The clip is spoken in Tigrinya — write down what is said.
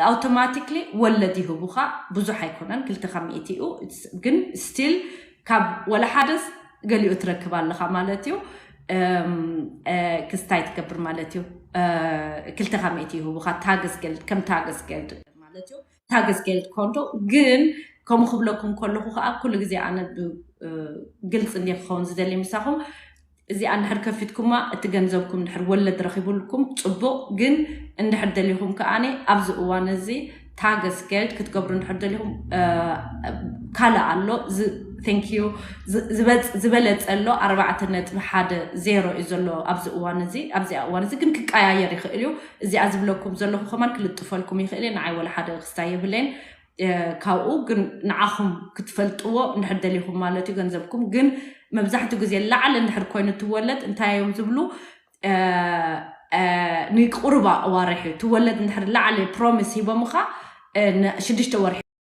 ኣውቶማቲክሊ ወለድ ይህቡኻ። ብዙሕ ኣይኮነን፣ ክልተ ካብ ሚእቲ እዩ። It's- ግን ስቲል ካብ ወላ ሓደስ ገሊኡ ትረክብ ኣለኻ ማለት እዩ። እም፣ እ፣ ክስታይ ትገብር ማለት እዩ። እ፣ ክልተ ካብ ሚእቲ ይህቡኻ። ታገስገልድ ከም ታገስገልድ ማለት እዩ። ታገስገልድ ኮንቶ ግን ከምኡ ክብለኩም ከለኹ ከዓ ኩሉ ግዜ ኣነ ብ- እ፣ ግልፂ እንደ ክኸውን ዝደሊ ምሳኹም። እዚኣ እንድሕር ከፊትኩማ እቲ ገንዘብኩም እንድሕር ወለድ ረኺቡልኩም ፅቡቕ። ግን እንድሕር ደሊኹም ከኣነ ኣብዚ እዋን እዚ ታገስገልድ ክትገብሩ እንድሕር ደሊኹም ካልእ ኣሎ። Thank you ዝበለፀ ኣሎ። ኣርባዕተ ነጥቢ ሓደ ዜሮ እዩ ዘሎ ኣብዚ እዋን እዚ። ኣብዚኣ እዋን እዚ ግን ክቀያየር ይኽእል እዩ። እዚኣ ዝብለኩም ዘለኹ ከማን ክልጥፈልኩም ይኽእል እየ። ንዓይ ወላ ሓደ ክስታይ የብለይን። ካብኡ ግን ንዓኹም ክትፈልጥዎ እንድሕር ደሊኹም ማለት እዩ። ገንዘብኩም ግን መብዛሕትኡ ግዜ ላዕሊ እንድሕር ኮይኑ ትወለድ እንታይ እዮም ዝብሉ? ንቁርባ ኣዋርሕ እዩ ትወለድ እንድሕር ላዕሊ ፕሮሚስ ሂቦምኻ ሽዱሽተ ወርሒ